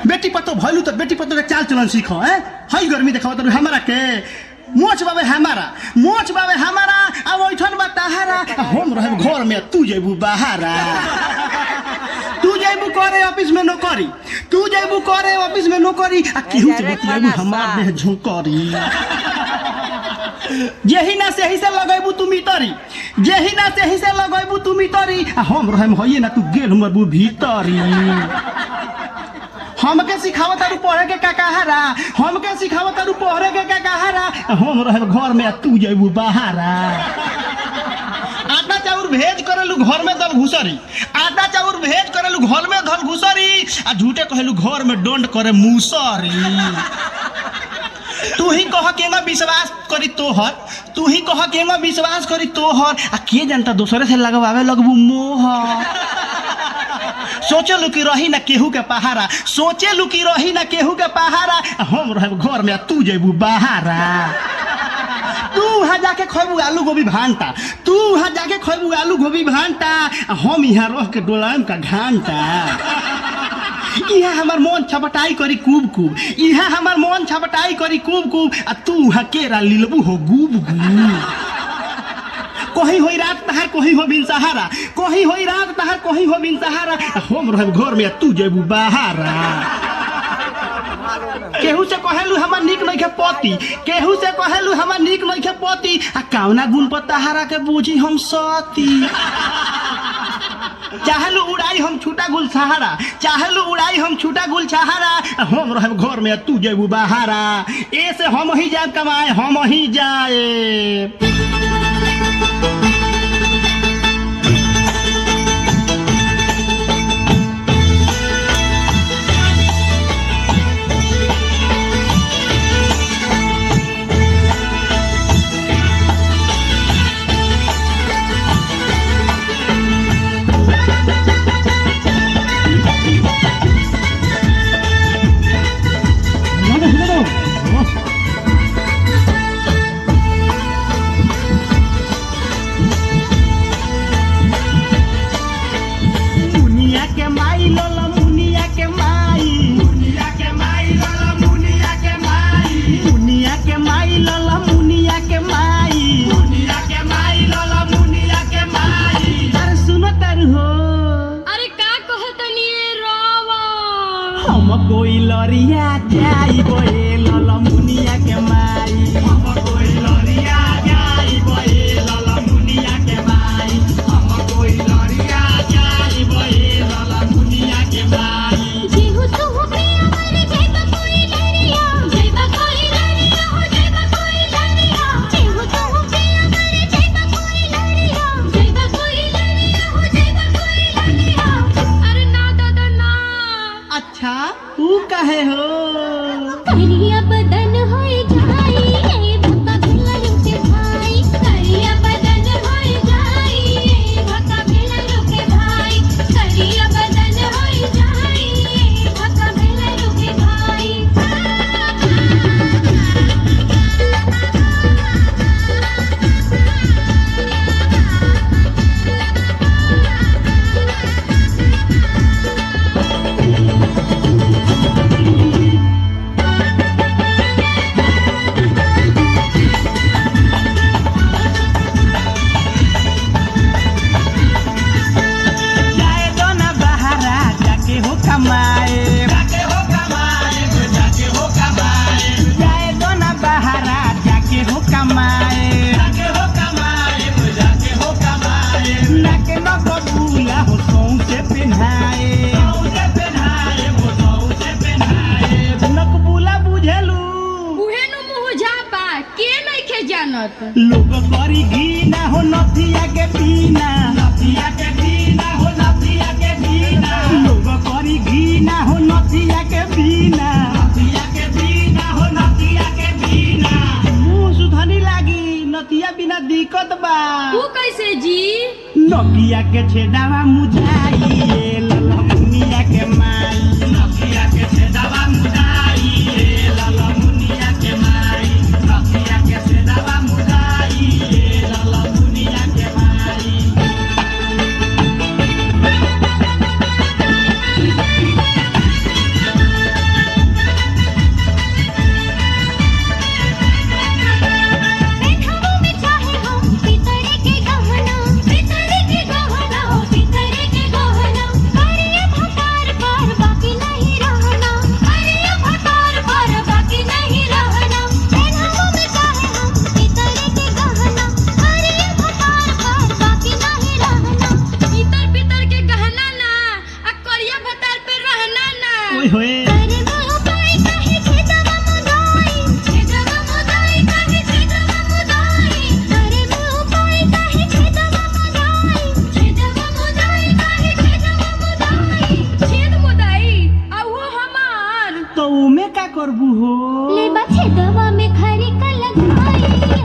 बेटी पतो भइलू त बेटी पतो के चाल चलन सीख। हैं, हई गर्मी देखाव तरू हमरा के। मोच बाबे हमारा, मोच बाबे हमारा, आ ओइठन बा तहारा। आ हम रहब घर में, तू जेबू बाहरा। तू जेबू करे ऑफिस में नौकरी, तू जेबू करे ऑफिस में नौकरी, आ केहू से बतियाबू हमार देह झोंकरी। जेही ना सेही से लगैबू तू मितरी, जेही ना सेही से लगैबू तू मितरी, आ हम रहम हइए ना, तू गेल मरबू भीतरी। हमके सिखावत तारू पढ़े के काकाहारा, हमके सिखावत तारू पढ़े के काकाहारा, आ हम रहब घर में आ तू जेबू बाहरा। आटा चाउर भेज करेलू घर में दल घुसरी, आटा चाउर भेज करेलू घर में दल घुसरी, आ झूठे कहेलू घर में don't करे मुसरी। तू ही कह केंगा विश्वास करी तोहर, तू ही कह केंगा विश्वास करी तोहर, आ के जानता दोसरे से लगवावे लगबू मोह। सोचेलू कि रही ना केहू के पहारा, सोचेलू कि रही ना केहू के पहारा, आ हम रहब घर में आ तू जेबू बाहरा। तू वहाँ जाके खैबू आलू गोभी भांटा, तू वहाँ जाके खैबू आलू गोभी भांटा, आ हम यहाँ रह के डोलाम का घंटा। इहाँ हमार मन छपटाई करी कूब कूब, इहाँ हमार मन छपटाई करी कूब कूब, आ तू वहाँ केरा लिलबू हो गुब गुब। कहीं होई रात तहार, कहीं हो बिन सहारा, कहीं होई रात तहार, कहीं हो बिन सहारा, आ हम रहब घर में आ तू जेबू बाहरा। केहू से कहेलू हमार नीक नइखे पति, केहू से कहेलू हमार नीक नइखे पति, आ कावना गुण पर तहारा के बूझी हम सती। चाहेलू उड़ाई हम छूटा गुल सहारा, चाहेलू उड़ाई हम छूटा गुल सहारा, आ हम रहब घर में आ तू जेबू बाहरा। ए से हम ही जाए कमाए, हम ही जाए। मुनिया के माई लोला, मुनिया के माई, मुनिया के माई लोला, मुनिया के माई, मुनिया के माई लोला, मुनिया के माई, मुनिया के माई लोला, मुनिया के माई। अरे सुनो तारू हो, अरे का कहतनी रावा? हम कोई लरिया जाइबो ए लोला मुनिया के माई, हम कोई लरिया जाइबो ए लोला मुनिया के माई, हम कोई लरिया जाइबो ए लोला मुनिया के माई। जेहु तुहु प्रिया मर जइबा कोई लरिया, जइबा कोई लरिया हो जइबा कोई लरिया। जेहु तुहु प्रिया मर जइबा कोई लरिया, जइबा कोई लरिया हो जइबा कोई लरिया। अरे ना दादा ना। अच्छा ऊ काहे हो? करिया बदन होई जाई ए भक्का भेला रुके भाई, करिया बदन होई जाई ए भक्का भेला रुके भाई, करिया बदन होई जाई ए भक्का भेला रुके भाई। जाए दो ना बहारा, जाके हो कमाए, जाके हो कमाए, जाके हो कमाए, जाए दो ना बहारा, जाके हो कमाए, जाके हो कमाए, जाके हो कमाए, नाके न बबूला हो सौंसे पेन्हाए, सौंसे पेन्हाए, हो सौंसे पेन्हाए, नकबूला बुझेलू। उहे नु मुँह झापा के नइखे जानत। लोग करी घीना हो नथिया के बिना, नथिया के बिना हो नथिया के बिना, लोग करी घीना हो नथिया के बिना, नथिया के बिना हो नथिया के बिना, मुंह सुधनी लागी नथिया बिना दिक्कत बा। ऊ कैसे जी? नकिया के छेदावा मुझाई ए लला मुनिया के माई, नकिया के छेदावा मुझाई ए लला मुनिया के माई, नकिया के छेदावा मुझाई ए लला मुनिया के माई। होए। करबो उपाय काहे छेदवा मुदाई, छेदवा मुदाई काहे छेदवा मुदाई। करबो उपाय काहे छेदवा मुदाई, छेदवा मुदाई काहे छेदवा मुदाई। छेद मुदाई आ वो हमार। तो उमे का करबू हो? लेबा छेदवा में खरी का लगाई।